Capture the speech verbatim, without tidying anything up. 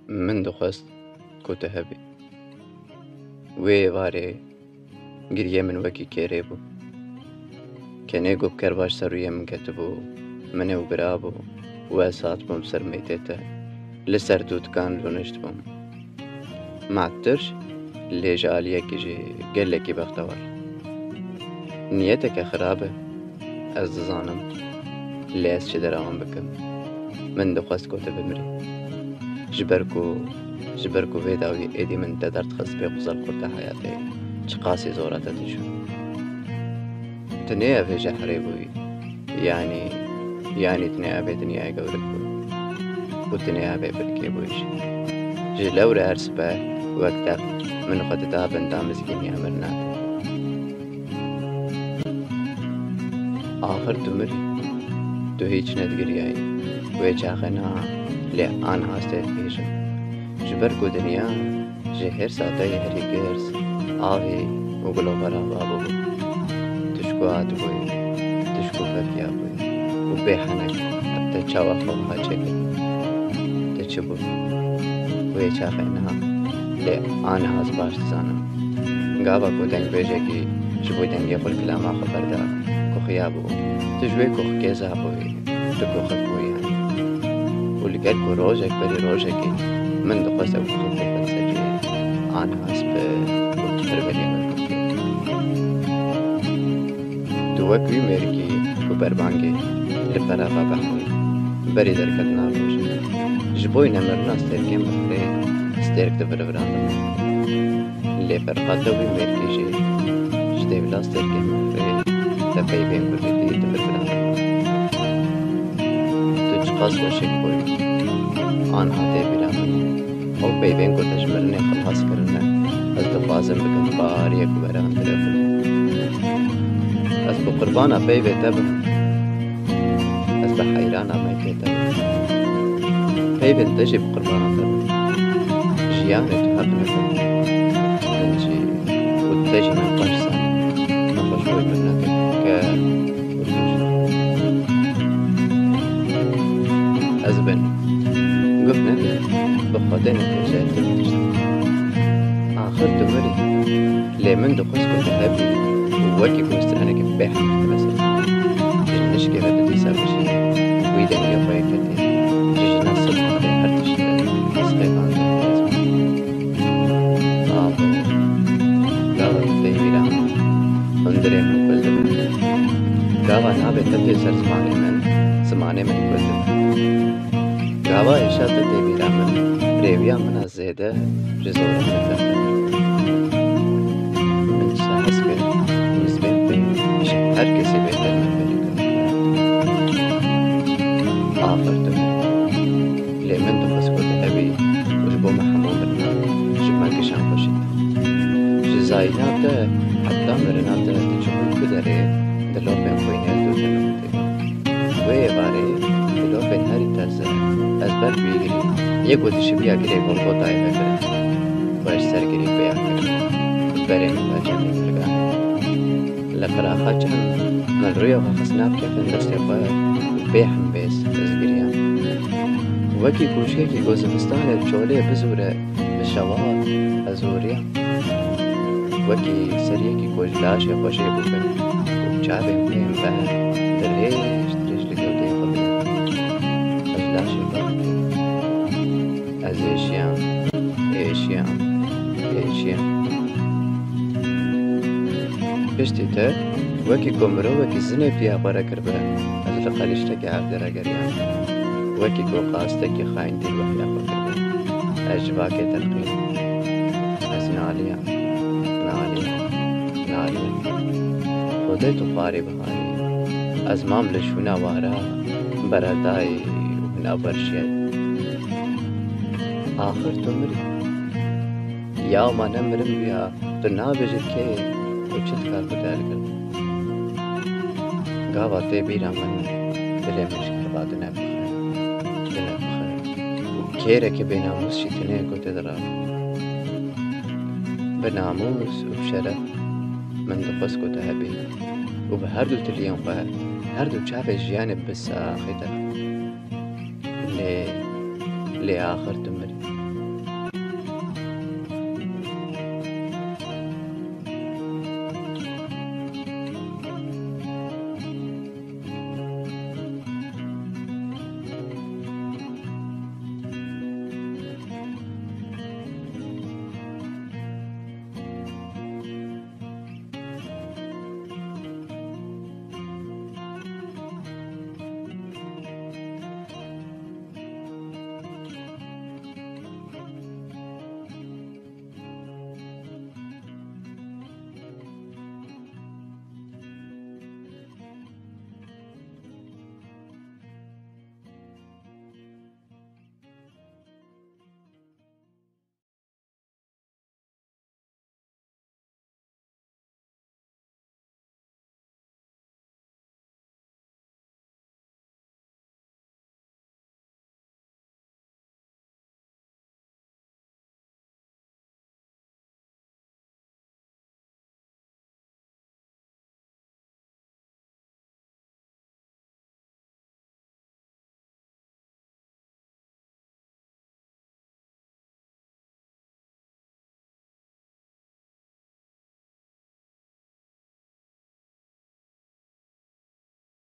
Min dixwest ku tu hebî. Wê êvarê giriyê min wekî kêrê bû. Kenê ku bi kerbaş ser rûyê min ketibû, min ê û girabû û ez hatibûm ser meytê te. Li ser dûtikan rûniştibûm. Me'tir, lê ji aliyekî jî gelekî bextewar. Niyeteke xirab e, ez dizanim, lê ez çi dera wan bikim? Min dixwest ku tu bimirî. Ji ber ku, ji ber ku vê dawî êdî min te derdixist pê quzel xurta heyatê, çiqasî zor e te diçû. Tu nê evê jehrê bûyî, yanî, yanî tu nê evê dinyayê gewrik bûyî û tu nê evê birkê bûyî jî. Ji lewre her sibe wek text min xwe dida bin da mizgîniya mirina te. Axir tu mirî, tu hîç nedigiriyayî. Wê çaxê niha lê aniha stêr bihêjim. Ji ber ku dinya ji hêrsa te yê herî girs, avî û gilovera va bû. Tu ji ku hatibûyî, tu ji ku vekiyabûyî û bê henek ev te çawa xwe wiha çêkir? Tu çi bû? Wê çaxê niha, lê aniha ez baş dizanim. Gava ku dengbêjekî ji bo dengê xwe li kilama xwe berda, ku xuya bû, tu ji wê ku xikê zabûyî, tu ku xik bûyî. Û li gel ku rojek berî rojekê min dixwest ew ku xik bû felsefî, aniha ez bi û tu perweriyê min bû. Tu wek wî mêrikî ku berbangê li pera ve behmî, berî derketina rojê. Ji bo nemirina stêrkên bi firê, stêrk divirvirandin. Lê ferqa te wî mêrikî jî ji dêvla stêrkên bi firê te peyvên ku didî divirvirandin. Tu çiqas weşik bûyî, aniha tê bîra min. Ew peyvên ku te ji mirinê xilas kirine, ez dixwazim bikim bariyek weran telefon. Ez bi qurbana peyvê te bim. Ez bi heyrana meytê te bim. Peyvên te jî bi qurbana te bim. Jiyanê tu heq nekin. Min jî û te jî nexweş zanî. Nexweş boy min nekin. Ke Ez bin. Guh nede, bi Xwedê neke ji ez tişt. Axir tu mirî. Lê min dixwest ku tu hebî û wekî ku stranekî bêhemî tu mesir. Ji nişkê ve tu dîsa bijî. Wî dengê xwe yê ketê. Ji jina sirxanê her tişt be. Ez xêvan. Abo, gava tu tê bîra min, hundirê min kul dibe. Gava navê te tê ser zimanê min, zimanê min kul dibe. Gava êşa te tê bîra min, rêwiya min a zêde ji zora te derdikeve. Min dîsa hez kir, nizbên xwe ji her kesî bêhtir min berî kir. Axir tu. Lê min dixwest ku tu hebî û ji bo me hemû mirina ji me kişan xweşik. Ji zayîna te heta mirina te tu çûbû ku derê dilopên xwînê li dûr te nexwitî. Wê êvarê dilopên herî terze ez ber wî girî. Yê ku dişibiya girê Golgotayê vekirin. Xwe ji ser girî pêya kirin. Berê min da cemê girgan. Li qiraxa çem min rûya xwe xist nav kefên destê xwe û bê hembêz ez giriyam. Wekî kûşkekî ku zivistanê bi çolê bizûre bi şewa ez hûriyam. Wekî seriyekî ku ji laşê xwe jê bûbe û çavên xwe yên ber dirêj dirêj li gewdeyê xwe bide. Ez laşê xwe Ez êşiyam, êşiyam, êşiyam. Piştî te, wekî ku mirovekî zinê piya xwe re kiribe, ez li qelîştekê hevdê re geriyam. Wekî ku qastekî xayîntî li wehya xwe kiribe, ez civakê telqînim. Ez naliyam, naliyam, naliyam. Xwedê tu xwarî biharî. Ez mam li şûna wara, beredayî û navberşiyayî. Axir tu mirî. Ya ma ne mirin bûya, tu nabêjî kê û çi dikar ku dergir. Gava tê bîra min, dilê min ji kerba dine bixe, dine bixe. Û kêrekî bênamûs jî tune ku tê dirabe. Bi namûs û bi şeref min dixwest ku tu hebî û bi her du tiliyên xwe, her du çavê jiyanê bi saxî te. Lê, lê axir tu mirî.